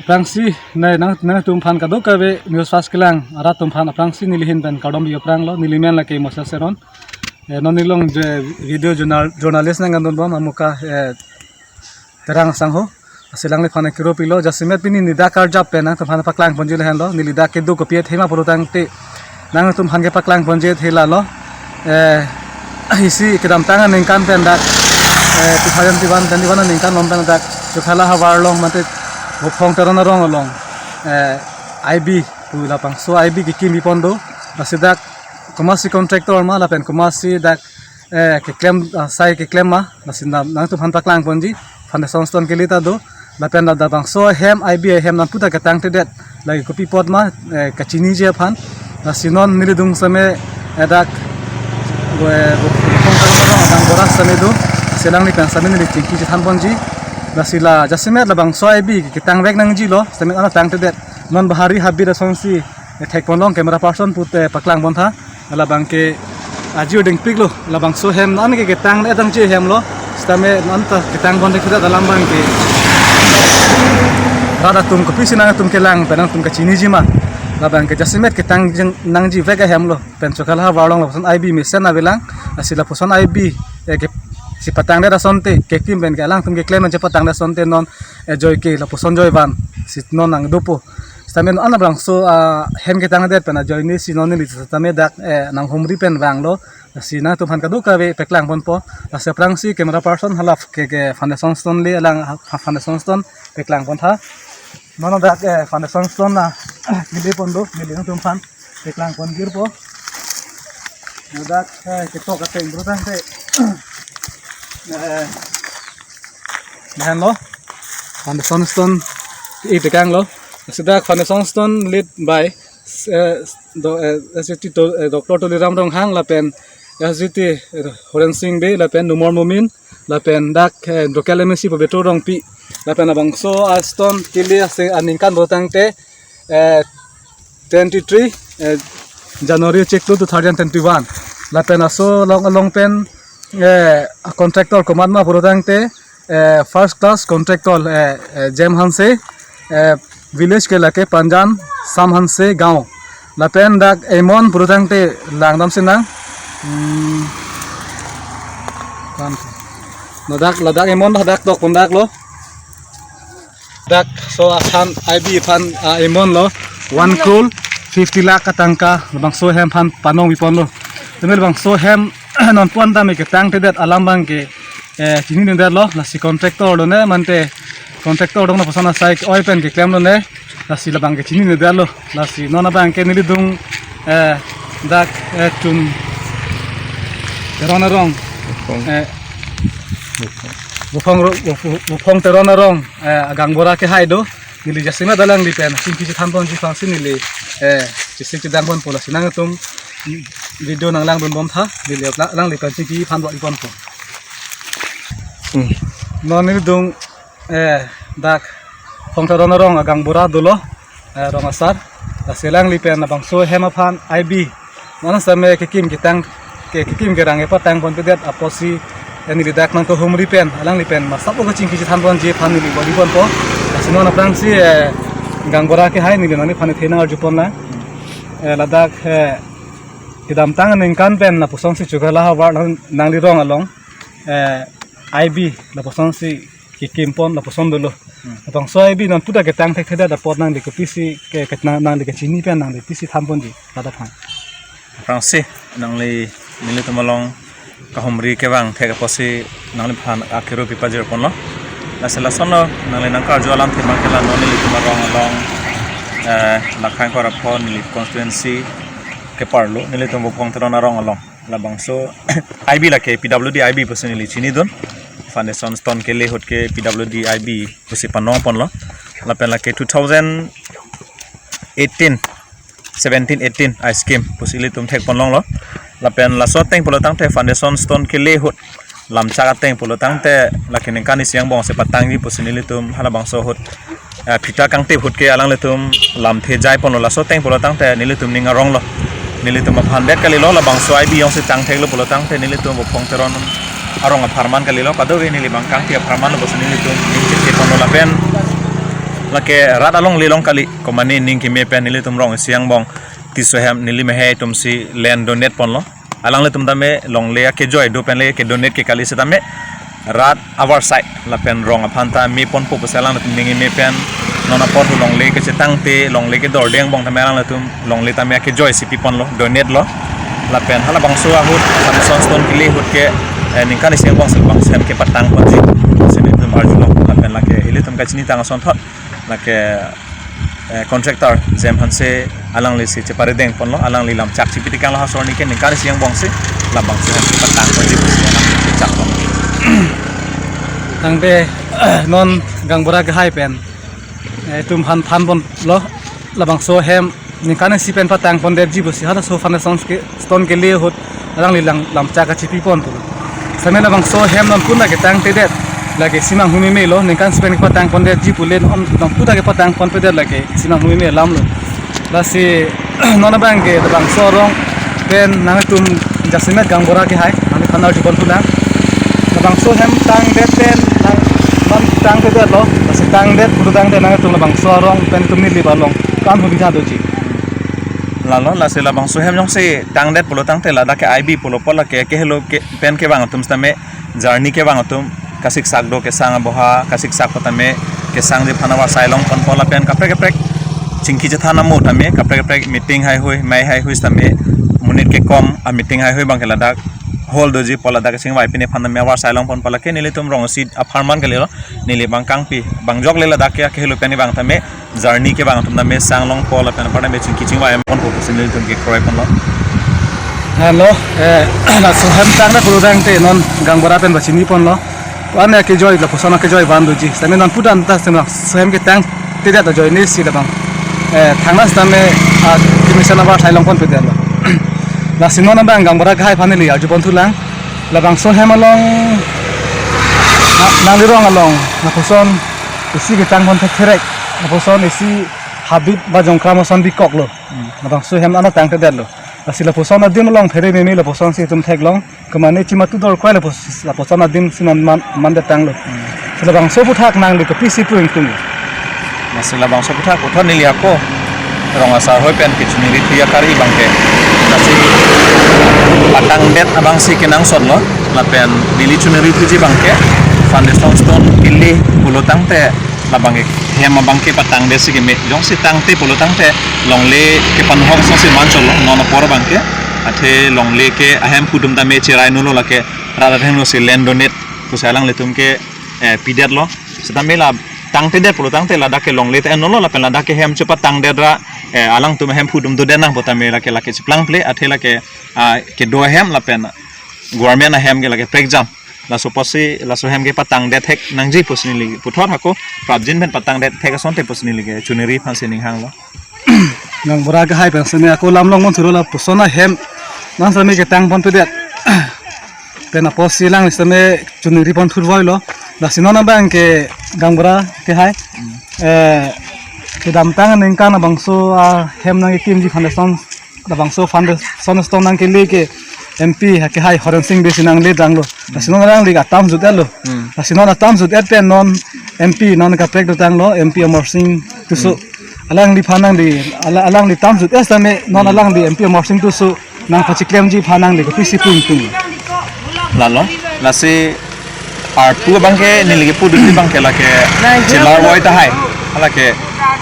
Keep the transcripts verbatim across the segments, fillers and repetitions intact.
Aphrangsi, nai nang nangtumphan kadokave news fast kelang arat tumphan aphrangsi nelihin pen kardom bi aphrang lo, nelimen lake Moses Teron. Eh, non neli along je video journal, journalist nangkandun bom amuka, eh, Terang Sangho. Lasi alangliphan kiro pilo, jasemet pini neli dak karjap pen nangtumphan paklang ponji lahenlo, neli dak kedo kopi athema pulotangte nangtumphan kepaklang ponji thela lo. Eh, isi kedamtang aningkan pen dak, eh, two thousand twenty-one, twenty-one aningkan along pen dak Chokhala havar along mate Bophong Teron arong along, eh, I B pu labangso I B kekim pipon do. Lasi dak komatsi contractor ma lapen komatsi dak, eh, keklem, ah, sai keklem ma, lasi nang, nangtumphan paklang ponji, foundation stone kele ta do, lapen labangso hem I B ahem nangputa ketangtedet, lake kopi apot ma, eh, kachiniji aphan, lasi non neli dung seme, eh, dak, eh, Bophong Teron arong Gangbura seme do, lasi alangli pen seme neli chingki chethan ponji, lasi la, jasemet labangso I B ketangvek nangji lo, seme ana tangtedet, non Bahari Habit asonsi, eh, thek ponlong camera person pute paklang pontha. Labang ke aji odeng pik lo, labangso hem non ke ketang le tang je hem lo, sitame non ta ketang pon thek alam abang ke. Rat atum kopisi nangtum kelang pen nangtum kachiniji ma. Labang ke jasemet ketang jeng nangji vek ahem lo. Pen Chokhala havar along lapuson I B mesen avelang, lasi lapuson I B, eh, kesi patangdet asonte, kekim pen ke alangtum keklem pen chepatangdet asonte non, eh, joi ke lapuson joi van, si non nangdopo. Sitame non labangso, ah, hem ketangdet pen ajoine si non neli sitame dak, eh, nanghumri pen vanglo. Lasi nangtumphan kadokave paklang ponpo. Lasi aphrangsi camera person hala ke, ke foundation stone le alang ha-, foundation stone paklang pontha. Non dak, eh, foundation stone na kele pon do, neli nangtumphan paklang pon girpo. Dak, eh, ketok ateng pulotangte, eh, lahenlo. Foundation stone itekanglo. Lasi dak foundation stone laid by, eh, do, eh, S G T to, eh, Doctor Tuliram Ronghang lapen S G T, eh, Horen Sing Bey lapen Numor Momin lapen dak, eh, local M A C Pabitro Rongpi lapen labangso astone kele ase aningkan pulotangte, eh, twenty-three, eh, January chiklo two thousand twenty-one. Lapen laso along along pen, eh, contractor komat ma pulotangte, eh, first class contractor, eh, eh, Jem Hanse, eh, village ke lake Panjan Sam Hanse gaon. Lapen dak Emon pulotangte langdam sinang. Hmm. Kan. Ladak, ladak Emon dak tok pon dak lo. Dak so asan I B aphan, ah, Emon lo one crore fifty lakh atangka labangso hem aphan panong pipon lo. Tumi labangso hem non pon dam ketangtedet alam abang ke, eh, chinidundet lo, lasi contractor lo ne mante contractor dong na pasan asai oi pen keklem lo ne, lasi labang ke chinidundet lo, lasi non abang ke neli dung, eh, dak, eh, Chun Teron arong, Bophong. Eh, Bophong. Bophong ro-, Bophong, Bophong Teron arong, eh, Gangbura kehai do, neli jasemet alangli pen chingki chethan ponji aphansi neli, eh, chesik chedang ponpo, lasi nangtum video nanglangdun bomtha, neli la-, alangli pen chingki phan do iponpo. Hmm. Non neli dung, eh, dak Bophong Teron arong Gangbura dolo, eh, rong asar. Lasi alangli pen labangso hem aphan I B non sitame kekim ketang, ke, kekim kerang kepatang ponpedet apotsi, eh, neli dak nangkehumri pen alangli pen masak o kachingki chethan ponji aphan neli bor-i ponpo. Lasi non aphrangsi, eh, Gangbura kehai neli nangliphan the nang-arju pon lang. Eh, ladak, eh, kedamtang aningkan pen lapuson si Chokhala havar nang, nangli rong along, eh, I B lapuson si kekim pon lapuson dolo. Hmm. Labangso I B non puta ketang thekthedet apot nangli kopisi ke, ke nang, nangli kechini pen nangli pisi than ponji ladak aphan. Aphrangsi nangli nelitum along kahumri kevang thek apotsi nangliphan akero pipajir ponlo. Lasi lasonlo nangli nangkarju alamthe abang ke la non nelitum arong along, eh, Langkhang Koraphon neli constituency keparlo nelitum Bophong Teron arong along. Labangso I B lake P W D I B pusi neli chinidun. Foundation stone kele ahut ke P W D I B pusi panong ponlo. Lapen lake two thousand eighteen, seventeen, eighteen I scheme pusi ilitum thek ponlonglo. Lapen laso ateng pulotangte foundation stone kele ahut lamchak ateng pulotangte lake ningkan isi angbong si patangji pusi nelitum halabangso ahut, eh, phita kangtip ahut ke alanglitum lamthe jai ponlo, laso ateng pulotangte nelitum ning aronglo. Nelitum aphan det kalilo, labangso I B jongsi tangtheklo pulotangte nelitum Bophong Teron arong apharman kalilo, kadokave neli abang kangtip apharman lo pusi nelitum ning chingki ponlo lapen Lake rat alongle along kali, komane ning keme pen nelitum rong isi angbong Tisso ahem neli mehai atum si land donate ponlo. Alanglitum tame longle akejoi do pen le ke donate ke kali setame rat avarsai lapen rong aphan ta me ponpo pusi alanglitum ning keme pen non apor hu longle kechetangte longle kedorde angbong tame alanglitum longle tame akejoi si pi ponlo, donate lo. Lapen halabangso ahut, Foundation Stone kele ahut ke, eh, ningkan isi angbong si labangso ahem kepatang ponji si nelitum arjulo. Lapen lake ilitum kachinitang asonthot lake, eh, contractor Jem Hanse alangli si cheparideng ponlo, alangli lamchak chipitikanglo, ha sorni ke ningkan isi angbong si labangso ahem kepatang ponji pusi alangli chak ponlo. Tangte non gaonbura kehai pen, eh, itum aphan than ponlo, labangso ahem ningkan isi pen patang pondetji pusi halaso Foundation Stone kele ahut alangli lang lamchak kachipi ponpo. Setame labangso ahem non pu ta ketangtedet, lake isi manghumeme lo, ningkan isi pen patang pondetji pu le non, non pu ta kepatang ponpedet, lake isi manghumeme alam lo. Lasi non abang ke labangso arong pen nangtum jasemet gaonbura kehai, nangli aphan arju ponthu lang. Labangso ahem tangdet pen nang non tangtedetlo, lasi tangdet pulo tangte nangtum labangso arong pen itum neli along ko-an hubidha doji? Lalo, lasi labangso ahem jongsi tangdet pulo tangte ladak ke I B pulo apot lake kehelo ke pen kevang atum setame journey kevang atum kasiksak do, kesang aboha kasiksak pu tame kesangji aphan avarsai long ponpo lapen kaprek kaprek chingki chethan amo tame kaprek kaprek meeting haihui, mei haihui setame monit kekom a meeting haihui abang ke ladak hall doji pu ladak kachingvai pine aphan tame avarsai long ponpo, lake nelitum rong isi apharman kalilo, neli abang kangpi, bang jok le ladak ke kehelo pen kevang tame journey kevang atum tame sang longpo lapen apar tame chingki chingvai ponpo pusi nelitum kekroi ponlo. Hello, eh, laso ahem tangdet pulo tangte non gaonbura pen pachini ponlo. Ko-an akejoi, lapuson akejoi van doji. Setame non pu ta setame laso ahem ketangtedet ajoine si labang, eh, thangnat setame, ah, kemesen avarsai long ponpedetlo. Lasi non abang gaonbura kehai aphan neli arju ponthu lang. Labangso ahem along, na, nangli rong along, lapuson isi ketang pon thektherek, lapuson isi habit ba jongkram ason bikoklo. Hmm. Labangso ahem an tangtedetlo. Lasi lapuson adim along phere meme lapuson si itum theklong. Komane chimatu dorkoi lapus-, lapuson adim si non man, mandetanglo. Hmm. Si labangso aphuthak nangli kopisi pu ingtung? Lasi labangso aphuthak puthot neli ako rong asar hoi pen kechoneri thu akari abang ke, lasi patangdet abang si kenangsotlo, lapen neli choneri thuji abang ke Foundation Stone kele pulo tangte labang ke hem abang ke patangdet si keme, jongsi tangte pulo tangte longle kepanhok asonsi manchotlo non apor abang ke, athe longle ke ahem pudum tame cherai nolo, lake rat ahem lo si land donate pusi alanglitum ke, eh, pidetlo. Setame la tangtedet pulo tangte ladak ke longle ta en nolo lapen ladak ke hem chepatangdet ra, eh, alangtum ahem pudum dodet nangpo tame lake, lake cheplangple, athe lake, ah, kedo ahem lapen government ahem ke lake prekjam. Laso apotsi laso ahem kepatangdet thek nangji pusi neli puthot ako prapjin pen patangdet thek asonte pusi neli kechoneri aphan si ning hanglo. Gaonbura kehai pen setame ako lam long ponthulo, lapuson ahem nang setame ketang ponpedet pen apotsi lang setame choneri ponthu voilo. Lasi non abang ke gaonbura kehai, eh, kedamtang aningkan labangso ahem nangkekimji Foundation, labangso Foundation Stone nangkele ke M P ha kehai Horensing Bey si nangledanglo. Lasi non alangli atam jut-etlo. Hmm. Lasi non atam jut-et pen non M P non kaprek dotanglo, M P Amarsing Tisso. Hmm. Alangliphan nangli, ala-, alangli tam jut-et setame non, hmm, alangli M P Amarsing Tisso nangpachiklemji aphan nangli kopisi pu ingtung? Lalo, lasi arpu abang ke neli kepu dun abang ke lake chelarvoi tahai. Lake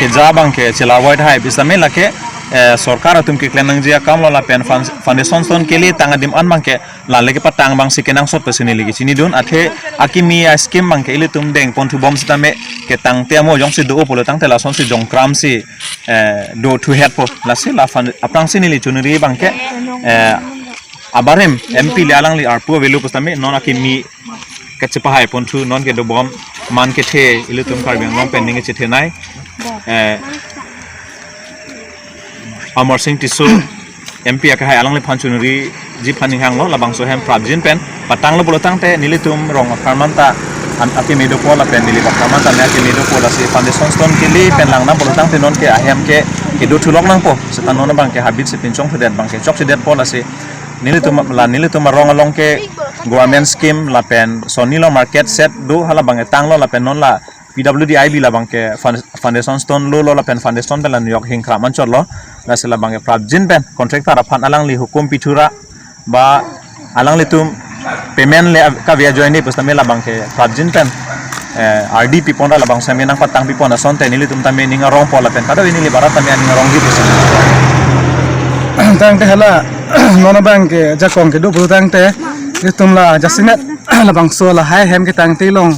keja abang ke chelarvoi tahai. Pi setame lake, eh, sorkar atum keklem nangji akamlo lapen Foun-, Foundation Stone kele tang adim an abang ke lale kepatang abang si kenangsot pusi neli kechinidun, athe akimi a-scheme abang ke ilitum deng ponthubom setame ketangte amo jongsi do pulo tangte lasonsi jongkram si, eh, do thuhetpo. Lasi la fund aphrangsi neli choneri abang ke, eh, abarim M P le alangli arpu avelo pu setame non akimi kachepahai ponthu, non kedobom man kethe ilitum Karbi Anglong pen ning kachethenei, eh, Amarsing Tisso M P akehai alangliphan choneriji aphan ning hanglo, labangso ahem prapjin pen patanglo pulo tangte nelitum rong apharman ta an akimi dopo lapen neli apharman ta ne akimi dopo, lasi Foundation Stone kele pen langnang pulo tangte non ke ahem ke kedo thulok nangpo. Seta non abang ke habit si pinchongthedet abang ke chokchedetpo, lasi nelitum la nelitum arong along ke government scheme lapen sonni lo market set do, hala abang ke tanglo lapen non la P W D I B labang ke fund- foundation stone lo lo lapen foundation pen la New York hingkra manchot lo. Lasi labang ke prapjin pen contractor aphan alangli hukum pithura ba alanglitum payment le av- kave ajoine pusitame labang ke prapjin pen eh, R D pipon ra labangso hem nangpatang pipon asonte nelitum tame ning arongpo lapen kadokave neli barat tame ning arongji pusi. Tangte hala non abang ke ajakong kedo pulo tangte itum la jasemet labangso lahai hem ketangte along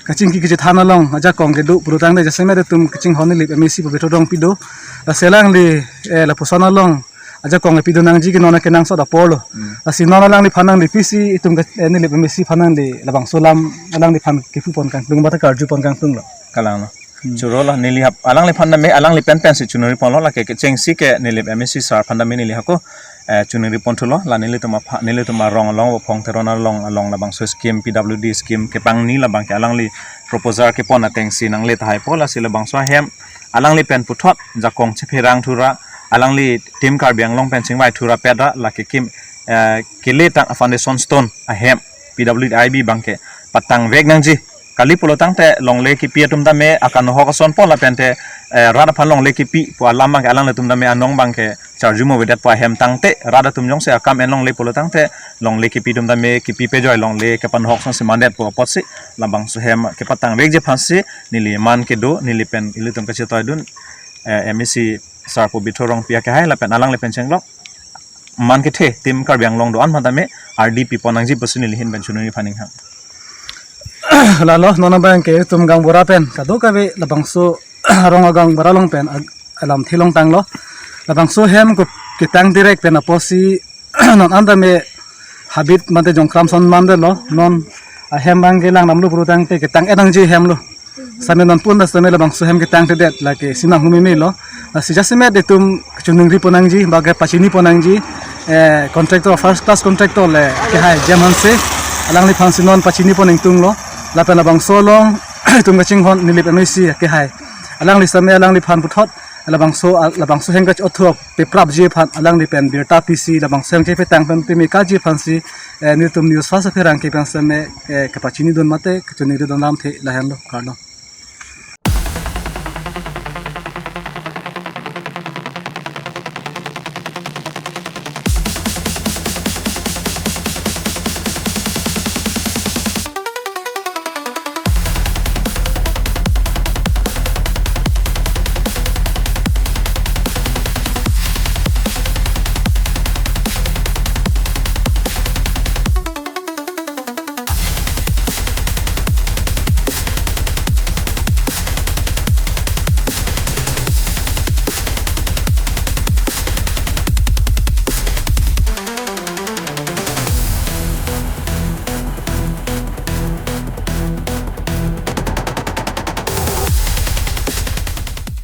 kachingki kachethan along ajakong kedo pulo tangte jasemet itum kachinghon Nilip M A C Pabitro Rongpi do. Lasi alangli eh, lapuson along ajakong kepi do nangji ke non kenangsot apor lo. Lasi non alangliphan nangli pisi itum ke eh, Nilip M A C aphan nangli labangso alam alangliphan kepupon kangtung bata karjupon kangtung lo. Kalang lo. Choro lo neli hap alangliphan tame alangli pen pensi chunuri ponlo lake kechengsi ke Nilip M A C sir aphan tame neli hako eh, chunuri ponthulo la nelitum apha nelitum arong along Vophong Teron along along labangso scheme P W D scheme kepangni labang ke alangli proposal kepon atengsi nangle tahai po lasi labangso ahem alangli pen puthot jakong chepherang thura alangli Team Karbi Anglong pen chingvai thura pet ra lake kim eh, kele tang foundation stone ahem P W D I B abang ke patang vek nangji. Kali pulo tangte longle kipi atum tame akanohok ason po lapente eh, rat aphan longle kipi pu alam abang ke alanglitum tame anong abang ke charjumo avedet pu ahem tangte rat atum jongsi akam en longle pulo tangte longle kipi atum tame kipi pejoi longle kepanohok asonsi mandet pu apotsi labangso hem kepatang vekji aphansi neli man kedo neli pen ilitum kachetoidun eh, M A C sir Pabitro Rongpi akehai lapen alangli pen chenglok man kethe Team Karbi Anglong do-an aphan tame R D pipon nangji pusi neli ahin pen chunuri phaning ha. Lalo non abang ke itum gaonbura pen kadokave labangso arong agang bura along pen ag- alamthe longtanglo. Labangso hem ko ketang direct pen apotsi non an tame habit mate jongkram son mandetlo non ahem abang ke lang namlo pulo tangte ketang enangji hem lo. Same non pun das tame labangso hem ketangtedet lake sinang humeme lo. Lasi jasemet itum kachuningri pon nangji ba kepachini pon nangji eh, contractor first class contractor le kehai Jem Hanse alangliphansi non pachini pon ingtung lo lapen labangso along itum kachinghon Nilip M A C kehai alangli same alangliphan puthot labangso labangso hem kachothup peprapji aphan alangli pen birta pisi labangso hem kepetang pen peme kaji aphansi eh, nelitum news first apherangke pen same eh, kepachinidun mate kachuningridun lamthe lahenlo karlo.